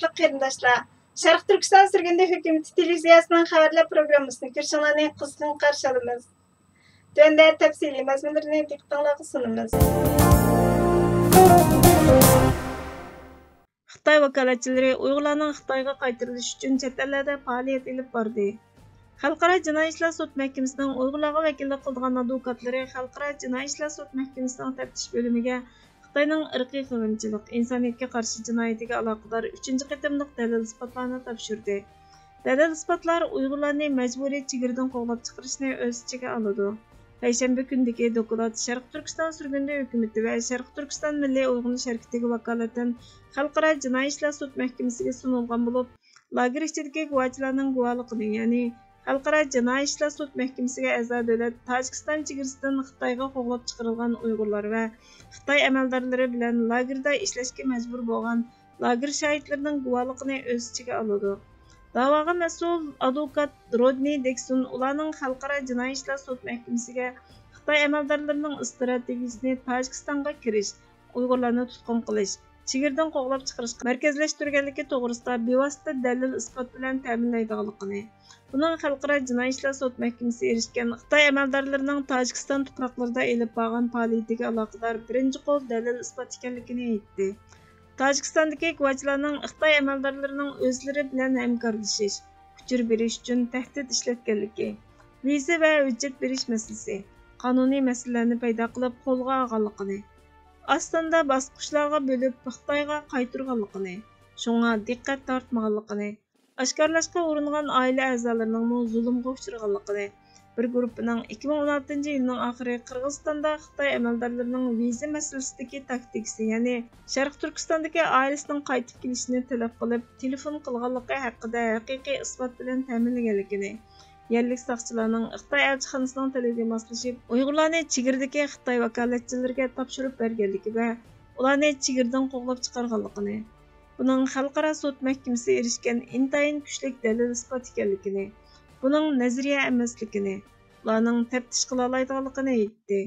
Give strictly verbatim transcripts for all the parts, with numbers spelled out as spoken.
ھۆرمەتلىك قېرىنداشلار، شەرقىي تۈركىستان سۈرگۈندە ھۆكۈمىتى تېلېۋىزىيەسىنىڭ خەۋەرلەر پروگراممىسىنى كۆرۈشۈڭلارنى قىزغىن قارشى ئالىمىز. تۆۋەندە تەپسىلىي مەزمۇنلىرىنى دىققىتىڭلارغا سۇنىمىز. خىتاي ۋاكالەتچىلىرى ئۇيغۇرلارنىڭ خىتايغا قايتۇرۇلۇشى ئۈچۈن چەت ئەللەردە پائالىيەت ئېلىپ باردى. خەلقئارا جىنايى ئىشلار سوت مەھكىمىسىنىڭ ئۇيغۇرلارغا ۋەكىللىك قىلىدىغان ئادۋوكاتلىرى خەلقئارا جىنايى ئىشلار سوت مەھكىمىسىنىڭ تەپتىش بۆلۈمىگە خىتاينىڭ ئىرقىي قىرغىنچىلىق، ئىنسانىيەتكە قارشى جىنايىتىگە ئالاقىدار ئۈچىنچى قېتىملىق دەلىل-ئىسپاتلارنى تاپشۇردى. دەلىل-ئىسپاتلار ئۇيغۇرلارنى مەجبۇرىي چېگرىدىن قوغلاپ چىقىرىشنى ئۆز ئىچىگە ئالىدۇ. پەيشەنبە كۈنىدىكى دوكلات شەرقىي تۈركىستان سۈرگۈندە ھۆكۈمىتى ۋە شەرقىي تۈركىستان مىللىي ئويغىنىش ھەرىكىتىگە ۋاكالىتەن خەلقئارا جىنايى ئىشلار سوت مەھكىمىسىگە سۇنۇلغان بولۇپ، لاگېر ئىچىدىكى گۇۋاچىلارنىڭ گۇۋاھلىقىنى، يەنى خەلقئارا جىنايى ئىشلار سوت مەھكىمىسىگە ئەزا دۆلەت تاجىكىستان چېگرىسىدىن خىتايغا قوغلاپ چىقىرىلغان ئۇيغۇرلار ۋە خىتاي ئەمەلدارلىرى بىلەن لاگېردا ئىشلەشكە مەجبۇر بولغان لاگېر شاھىتلىرىنىڭ گۇۋاھلىقىنى ئۆز ئىچىگە ئالىدۇ. داۋاغا مەسئۇل ئادۋوكات رودنى دېكسون ئۇلارنىڭ خەلقئارا جىنايى ئىشلار سوت مەھكىمىسىگە خىتاي ئەمەلدارلىرىنىڭ ئىستراتېگىيىسىنى تاجىكىستانغا كىرىش، ئۇيغۇرلارنى تۇتقۇن قىلىش، چېگرىدىن قوغلاپ چىقىرىشقا مەركەزلەشتۈرگەنلىكى توغرىسىدا بىۋاسىتە دەلىل-ئىسپات بىلەن تەمىنلەيدىغانلىقىنى، بۇنىڭ خەلقئارا جىنايى ئىشلار سوت مەھكىمىسى ئېرىشكەن خىتاي ئەمەلدارلىرىنىڭ تاجىكىستان تۇپراقلىرىدا ئېلىپ بارغان پائالىيىتىگە ئالاقىدار بىرىنچى قول دەلىل-ئىسپات ئىكەنلىكىنى ئېيتتى. تاجىكىستاندىكى گۇۋاچىلارنىڭ خىتاي ئەمەلدارلىرىنىڭ ئۆزلىرى بىلەن ھەمكارلىشىش، ئۇچۇر بېرىش ئۈچۈن تەھدىت ئىشلەتكەنلىكى، ۋىزا ۋە ھۆججەت بېرىش مەسىلىسى، قانۇنىي مەسىلىلەرنى پەيدا قىلىپ قولغا ئالغانلىقىنى، ئاستاندا باسقۇچلارغا بۆلۈپ خىتايغا قايتۇرغانلىقىنى، شۇڭا دىققەت تارتمىغانلىقىنى، ئاشكارىلاشقا ئۇرۇنغان ئائىلە ئەزالىرىنىڭمۇ زۇلۇمغا ئۇچرىغانلىقىنى، بىر گۇرۇپپىنىڭ ئىككى مىڭ ئون ئالتىنچى يىلنىڭ ئاخىرى قىرغىزىستاندا خىتاي ئەمەلدارلىرىنىڭ ۋىزا مەسىلىسىدىكى تاكتىكىسى، يەنى شەرقىي تۈركىستاندىكى ئائىلىسىنىڭ قايتىپ كېلىشىنى تەلەپ قىلىپ تېلېفون قىلغانلىقى ھەققىدە ھەقىقىي ئىسپات بىلەن تەمىنلىگەنلىكىنى، يەرلىك ساقچىلارنىڭ خىتاي ئەلچىخانىسىنىڭ تەلىپىگە ماسلىشىپ، ئۇيغۇرلارنى چېگرىدىكى خىتاي ۋاكالەتچىلىرىگە تاپشۇرۇپ بەرگەنلىكى ۋە ئۇلارنى چېگرىدىن قوغلاپ چىقارغانلىقىنى، بۇنىڭ خەلقئارا سوت مەھكىمىسى ئېرىشكەن ئىنتايىن كۈچلۈك دەلىل-ئىسپات ئىكەنلىكىنى، بۇنىڭ نەزەرىيە ئەمەسلىكىنى، ئۇلارنىڭ تەپتىش قىلالايدىغانلىقىنى ئېيتتى.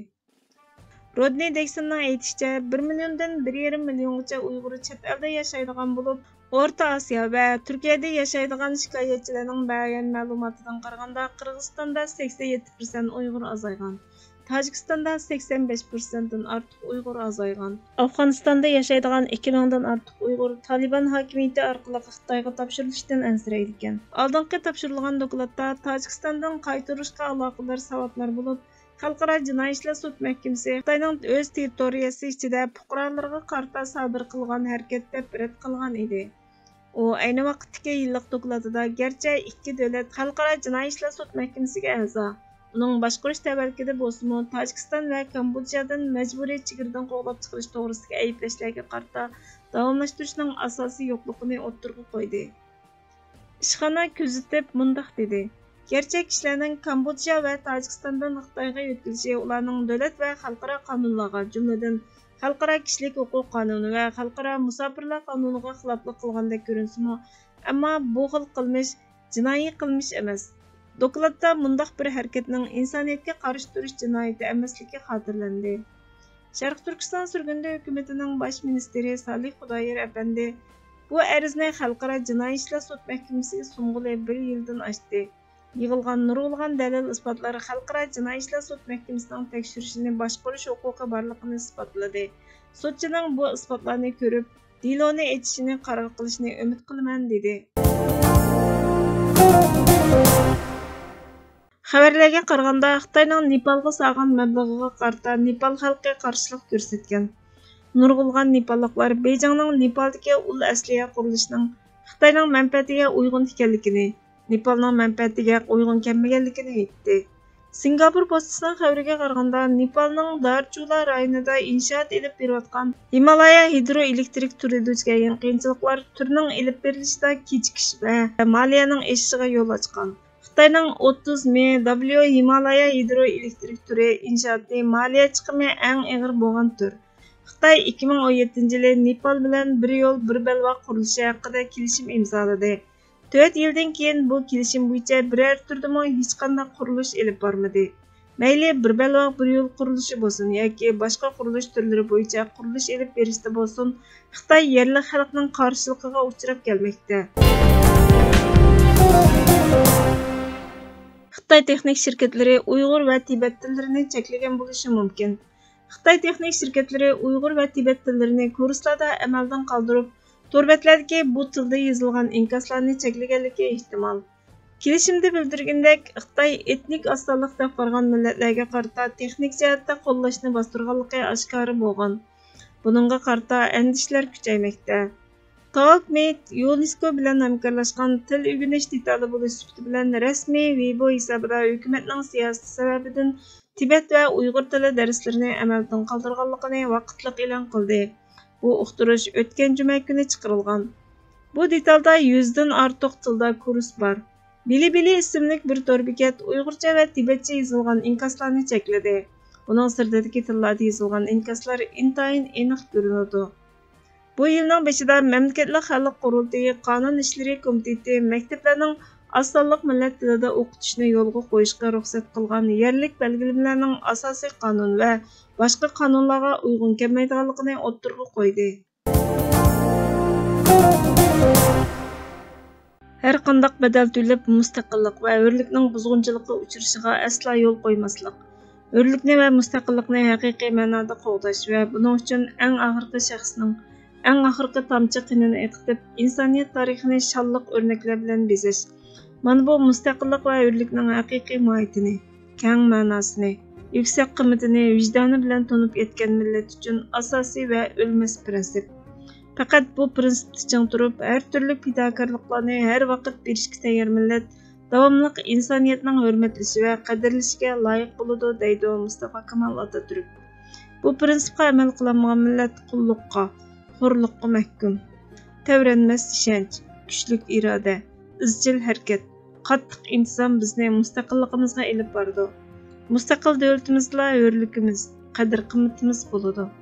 رودنى دېكسوننىڭ ئېيتىشىچە، بىر مىليوندىن بىر يېرىم مىليونغىچە ئۇيغۇر چەت ئەلدە ياشايدىغان بولۇپ، ئورتا ئاسىيا ۋە تۈركىيەدە ياشايدىغان شىكايەتچىلەرنىڭ بەرگەن مەلۇماتىدىن قارىغاندا، قىرغىزىستاندا سەكسەن يەتتە پىرسەنت ئۇيغۇر ئازايغان، تاجىكىستاندا سەكسەن بەش پىرسەنتتىن ئارتۇق ئۇيغۇر ئازايغان، ئافغانىستاندا ياشايدىغان ئىككى مىڭدىن ئارتۇق ئۇيغۇر تالىبان ھاكىمىيىتى ئارقىلىق خىتايغا تاپشۇرۇلۇشتىن ئەنسىرەيدىكەن. ئالدىنقى تاپشۇرۇلغان دوكلاتتا تاجىكىستاندىن قايتۇرۇشقا ئالاقىدار سەۋەبلەر بولۇپ، خەلقئارا جىنايى ئىشلار سوت مەھكىمىسى خىتاينىڭ ئۆز تېررىتورىيەسى ئىچىدە پۇقرالىرىغا قارىتا سادىر قىلغان ھەرىكەت دەپ رەت قىلغان ئىدى. ئۇ ئەينى ۋاقىتتىكى يىللىق دوكلاتىدا، گەرچە ئىككى دۆلەت خەلقئارا جىنايى ئىشلار سوت مەھكىمىسىگە ئەزا، ئۇنىڭ باشقۇرۇش تەۋەلىكىدە بولسىمۇ، تاجىكىستان ۋە كامبودژادىن مەجبۇرىي چېگرىدىن قوغلاپ چىقىرىش توغرىسىدىكى ئەيىبلەشلەرگە قارىتا داۋاملاشتۇرۇشنىڭ ئاساسى يوقلۇقىنى ئوتتۇرىغا قويدى. ئىشخانا كۆزىتىپ مۇنداق دېدى: گەرچە كىشىلەرنىڭ كامبودژا ۋە تاجىكىستاندىن خىتايغا يۆتكىلىشى ئۇلارنىڭ دۆلەت ۋە خەلقئارا قانۇنلارغا، جۈملىدىن خەلقئارا كىشىلىك ھوقۇق قانۇنى ۋە خەلقئارا مۇساپىرلار قانۇنىغا خىلاپلىق قىلغاندەك كۆرۈنسىمۇ، ئەمما بۇ خىل قىلمىش جىنايى قىلمىش ئەمەس. دوكلاتتا مۇنداق بىر ھەرىكەتنىڭ ئىنسانىيەتكە قارشى تۇرۇش جىنايىتى ئەمەسلىكى خاتىرىلەندى. شەرقىي تۈركىستان سۈرگۈندە ھۆكۈمىتىنىڭ باش مىنىستىرى سالىھ خۇدايار ئەپەندى بۇ ئەرزنى خەلقئارا جىنايى ئىشلار سوت مەھكىمىسىگە سۇنغىلى بىر يىلدىن ئاشتى. يىغىلغان نۇرغۇنلىغان دەلىل-ئىسپاتلار خەلقئارا جىنايى ئىشلار سوت مەھكىمىسىنىڭ تەكشۈرۈشىنى باشقۇرۇش ھوقۇقى بارلىقىنى ئىسپاتلىدى. سوتچىنىڭ بۇ ئىسپاتلارنى كۆرۈپ، دېلونى ئېچىشىنى قارار قىلىشىنى ئۈمىد قىلىمەن، دېدى. خەۋەرلەرگە قارىغاندا، خىتاينىڭ نېپالغا سالغان مەبلىغىغا قارىتا نېپال خەلقى قارشىلىق كۆرسەتكەن. نۇرغۇنلىغان نېپاللىقلار بېيجىڭنىڭ نېپالدىكى ئۇل ئەسلىھە قۇرۇلۇشىنىڭ خىتاينىڭ مەنپەئەتىگە ئۇيغۇن ئىكەنلىكىنى، نېپالنىڭ مەنپەئەتىگە ئۇيغۇن كەلمىگەنلىكىنى ئېيتتى. سىنگاپور پوستىسىنىڭ خەۋىرىگە قارىغاندا، نېپالنىڭ دارچۇلا رايونىدا ئىنشائات ئېلىپ بېرىۋاتقان ھىمالايا ھىدرو ئېلېكتىرىك تۈرى دۇچ كەلگەن قىيىنچىلىقلار تۈرنىڭ ئېلىپ بېرىلىشىدا كېچىكىش ۋە مالىيەنىڭ ئېشىشىغا يول ئاچقان. خىتاينىڭ ئوتتۇز مې دابليۇ ھىمالايا ھىدرو ئېلېكتىرىك تۈرى ئىنشائاتى مالىيە چىقىمى ئەڭ ئېغىر بولغان تۈر. خىتاي ئىككى مىڭ ئون يەتتىنچى يىلى نېپال بىلەن بىر يول، بىر بەلباغ قۇرۇلۇشى ھەققىدە كېلىشىم ئىمزالىدى. تۆت يىلدىن كېيىن بۇ كېلىشىم بويىچە بىرەر تۈردىمۇ ھېچقانداق قۇرۇلۇش ئېلىپ بارمىدى. مەيلى بىر بەلباغ بىر يول قۇرۇلۇشى بولسۇن ياكى باشقا قۇرۇلۇش تۈرلىرى بويىچە قۇرۇلۇش ئېلىپ بېرىشتا بولسۇن، خىتاي يەرلىك خەلقنىڭ قارشىلىقىغا ئۇچراپ كەلمەكتە. خىتاي تېخنىك شىركەتلىرى ئۇيغۇر ۋە تىبەت تىللىرىنى چەكلىگەن بولۇشى مۇمكىن. خىتاي تېخنىك شىركەتلىرى ئۇيغۇر ۋە تىبەت تىللىرىنى كۇرسلاردا ئەمەلدىن قالدۇرۇپ، تور بەتلەردىكى بۇ تىلدا يېزىلغان ئىنكاسلارنى چەكلىگەنلىكى ئېھتىمال. كېلىشىمدە بىلدۈرگىنىدەك، خىتاي ئېتنىك ئاز سانلىق دەپ قارىغان مىللەتلەرگە قارىتا تېخنىك جەھەتتە قوللاشنى باستۇرغانلىقى ئاشكارا بولغان. بۇنىڭغا قارىتا ئەندىشىلەر كۈچەيمەكتە. تالكمېد يۇنېسكو بىلەن ھەمكارلاشقان تىل ئۆگىنىش دېتالى بولۇش سۈپىتى بىلەن رەسمىي ۋېيبو ھېسابىدا ھۆكۈمەتنىڭ سىياسىتى سەۋەبىدىن تىبەت ۋە ئۇيغۇر تىلى دەرسلىرىنى ئەمەلدىن قالدۇرغانلىقىنى ۋاقىتلىق ئېلان قىلدى. بۇ ئۇقتۇرۇش ئۆتكەن جۈمە كۈنى چىقىرىلغان. بۇ دېتالدا يۈزدىن ئارتۇق تىلدا كۇرس بار. بىلىبىلى ئىسىملىك بىر تور بېكەت ئۇيغۇرچە ۋە تىبەتچە يېزىلغان ئىنكاسلارنى چەكلىدى. ئۇنىڭ سىرتىدىكى تىللاردا يېزىلغان ئىنكاسلار ئىنتايىن ئېنىق كۆرۈنىدۇ. بۇ يىلنىڭ بېشىدا مەملىكەتلىك خەلق قۇرۇلتىيى قانۇن ئىشلىرى كومىتېتى مەكتەپلەرنىڭ ئاز سانلىق مىللەت تىلىدا ئوقۇتۇشنى يولغا قويۇشقا رۇخسەت قىلغان يەرلىك بەلگىلىمىلەرنىڭ ئاساسىي قانۇن ۋە باشقا قانۇنلارغا ئۇيغۇن كەلمەيدىغانلىقىنى ئوتتۇرىغا قويدى. ھەر قانداق بەدەل تۆلەپ مۇستەقىللىق ۋە ھۆرلۈكنىڭ بۇزغۇنچىلىققا ئۇچرىشىغا ئەسلا يول قويماسلىق، ھۆرلۈكنى ۋە مۇستەقىللىقنى ھەقىقىي مەنادا قوغداش ۋە بۇنىڭ ئۈچۈن ئەڭ ئاخىرقى شەخسنىڭ ئەڭ ئاخىرقى تامچە قېنىنى ئېقىتىپ، ئىنسانىيەت تارىخىنى شانلىق ئۆرنەكلەر بىلەن بېزەش، مانا بۇ مۇستەقىللىق ۋە ھۆرلۈكنىڭ ھەقىقىي ماھىيىتىنى، كەڭ مەناسىنى، يۈكسەك قىممىتىنى ۋىجدانى بىلەن تونۇپ يەتكەن مىللەت ئۈچۈن ئاساسىي ۋە ئۆلمەس پىرىنسىپ. پەقەت بۇ پىرىنسىپتا چىڭ تۇرۇپ، ھەر تۈرلۈك پىداكارلىقلارنى ھەر ۋاقىت بېرىشكە تەييار مىللەت داۋاملىق ئىنسانىيەتنىڭ ھۆرمەتلىشى ۋە قەدىرلىشىگە لايىق بولىدۇ، دەيدۇ مۇستاپا كامال ئاتاتۈرك. بۇ پىرىنسىپقا ئەمەل قىلالمىغان مىللەت قۇللۇققا، خورلۇققا مەھكۇم. تەۋرەنمەس ئىشەنچ، كۈچلۈك ئىرادە، ئىزچىل ھەرىكەت، قاتتىق ئىنتىزام بىزنى مۇستەقىللىقىمىزغا ئېلىپ بارىدۇ. مۇستەقىل دۆلىتىمىزدىلا ھۆرلۈكىمىز، قەدىر-قىممىتىمىز بولىدۇ.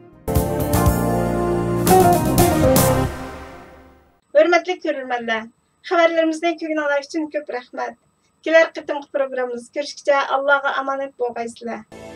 ھۆرمەتلىك كۆرۈرمەنلەر، خەۋەرلىرىمىزنى كۆرگىنىڭلار ئۈچۈن كۆپ رەھمەت. كېلەر قېتىمقى پروگراممىمىزدا كۆرۈشكىچە ئاللاغا ئامانەت بولغايسىلەر.